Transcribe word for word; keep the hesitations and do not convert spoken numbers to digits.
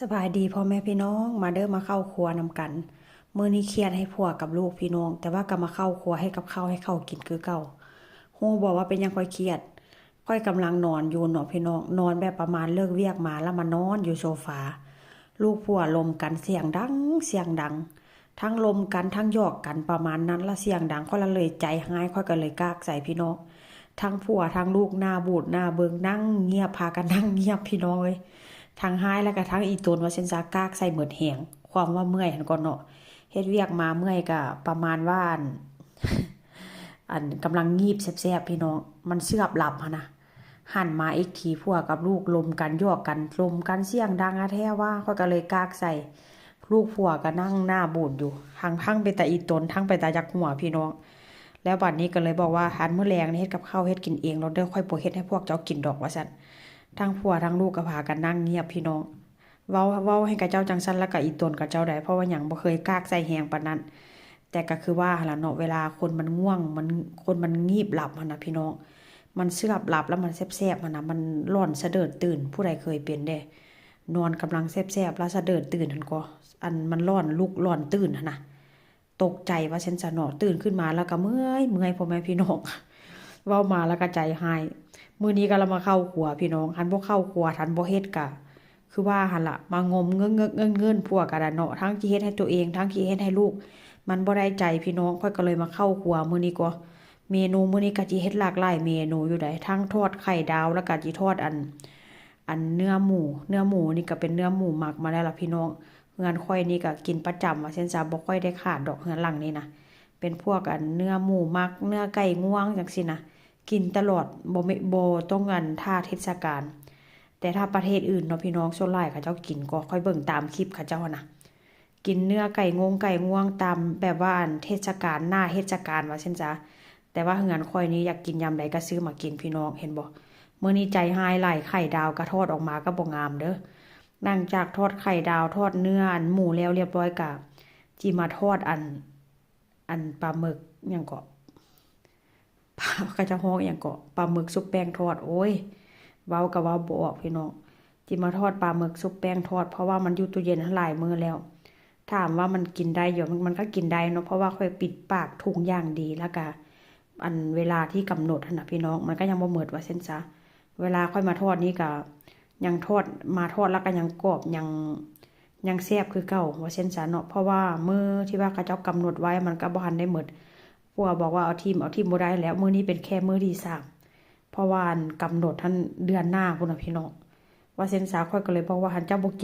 สบายดีพ่อแม่พี่น้อง มาเด้อมาเข้าครัวนำกัน มื้อนี้เครียดให้ผัวกับลูกพี่น้อง แต่ว่าก็มาเข้าครัวเฮ็ดกับข้าวให้เขากินคือเก่า ฮู้บ่ว่าเป็นหยังข้อยเครียด ข้อยกำลังนอนอยู่เนาะพี่น้อง นอนแบบประมาณเลิกเวียกมาแล้วมานอนอยู่โซฟา ลูกผัวลมกันเสียงดัง เสียงดัง ทั้งลมกันทั้งหยอกกันประมาณนั้นละเสียงดัง ข้อยละเลยใจฮ้าย ข้อยก็เลยกากใส่พี่น้อง ทั้งผัวทั้งลูกหน้าบูดหน้าเบิง นั่งเงียบ พากันนั่งเงียบพี่น้องเอ้ย ทั้งฮ้ายแล้วก็ทั้งอีตนว่าซั่นซะ กากใส่หมดแฮง ความว่าเมื่อยหั้นก่อเนาะ เฮ็ดเวียกมาเมื่อยก็ประมาณว่า อัน อันกำลังงีบแซบๆพี่น้อง มันเสือบหลับหั้นนะ หันมาอีกทีผัวกับลูกลมกันหยอกกัน ลมกันเสียงดังอะแท้ว่า ข้อยก็เลยกากใส่ ลูกผัวก็นั่งหน้าบูดอยู่ ทั้ง ทั้งเป็นตาอีตน ทั้งเป็นตาอยากหัวพี่น้อง แล้วบัดนี้ก็เลยบอกว่า อันมื้อแลงนี่เฮ็ดกับข้าวเฮ็ดกินเองโลดเด้อ ข้อยบ่เฮ็ดให้พวกเจ้ากินดอกว่าซั่น ทั้งผัวทั้งลูกก็พากันนั่งเงียบพี่น้อง เว้า เว้าให้กับเจ้าจังซั่นแล้วก็อีตนกับเจ้าใด เพราะว่าหยังบ่เคยกากใส่แฮงปานนั้น แต่ก็คือว่าหั้นล่ะเนาะ เวลาคนมันง่วง มัน คนมันงีบหลับหั้นนะพี่น้อง มันเสือบหลับแล้วมันแซบๆหั้นนะ มันหลอนสะเดิดตื่น ผู้ใดเคยเป็นเด้ นอนกำลังแซบๆแล้วสะเดิดตื่นหั้นก่อ อันมันหลอนลุกหลอนตื่นหั้นนะ ตกใจว่าซั่นซะเนาะ ตื่นขึ้นมาแล้วก็เมื่อย เมื่อยพ่อแม่พี่น้อง เว้ามาแล้วก็ใจฮ้าย มื้อนี้ก็ละมาเข้าครัวพี่น้อง คันบ่เข้าครัว คันบ่เฮ็ดก็ คือว่าหั้นล่ะ มางมเงิกๆเงินๆ ผัวก็ได้เนาะ ทั้งสิเฮ็ดให้ตัวเอง ทั้งสิเฮ็ดให้ลูก มันบ่ได้ใจพี่น้อง ข้อยก็เลยมาเข้าครัวมื้อนี้ก่อ เมนูมื้อนี้ก็สิเฮ็ดหลากหลายเมนูอยู่ได๋ ทั้งทอดไข่ดาว แล้วก็สิทอดอัน อันเนื้อหมู เนื้อหมูนี่ก็เป็นเนื้อหมูหมักมาแล้วล่ะพี่น้อง เฮือนข้อยนี่ก็กินประจำว่าซั่นซะ บ่ค่อยได้ขาดดอกเฮือนหลังนี่นะ เป็นพวกอันเนื้อหมูหมัก เนื้อไก่งวงจั่งซี้นะ กินตลอด บ่แม่ บ่ต้องอันท่าเทศกาล แต่ถ้าประเทศอื่นเนาะพี่น้อง ส่วนหลายเขาเจ้ากินก่อ ข้อยเบิ่งตามคลิปเขาเจ้าหั้นนะ กินเนื้อไก่งงไก่งวงตามแบบว่าอันเทศกาล หน้าเทศกาลว่าซั่นซะ แต่ว่าเฮือนข้อยนี่อยากกินยามใดก็ซื้อมากินพี่น้อง เห็นบ่ มื้อนี้ใจฮ้ายหลาย ไข่ดาวก็ทอดออกมาก็บ่งามเด้อ หลังจากทอดไข่ดาว ทอดเนื้ออันหมูแล้วเรียบร้อยก็สิมาทอดอัน อันปลาหมึกหยังเกาะ เขาเจ้าฮ้องหยังเกาะ ปลาหมึกชุบแป้งทอด โอ้ย เว้าก็เว้าบ่ออกพี่น้อง สิมาทอดปลาหมึกชุบแป้งทอด เพราะว่ามันอยู่ตู้เย็นหลายมื้อแล้ว ถามว่ามันกินได้อยู่ มัน มันก็กินได้เนาะ เพราะว่าข้อยปิดปากถุงอย่างดี แล้วก็ อันเวลาที่กำหนดหั้นนะพี่น้อง มันก็ยังบ่หมดว่าซั่นซะ เวลาข้อยมาทอดนี่ก็ยังทอด มาทอดแล้วก็ยังกรอบ ยัง ยังแซ่บคือเก่าว่าซั่นซะเนาะ เพราะว่ามื้อที่ว่าเขาเจ้ากำหนดไว้มันก็บ่ทันได้หมด ผัวบอกว่าเอาถิ้ม เอาถิ้มบ่ได้แล้ว มื้อนี้เป็นแค่มื้อที่สาม เพราะว่าอันกำหนดหั้นเดือนหน้าพู้นน่ะพี่น้อง ว่าซั่นซะ ข้อยก็เลยบอกว่า หั้นเจ้าบ่กิน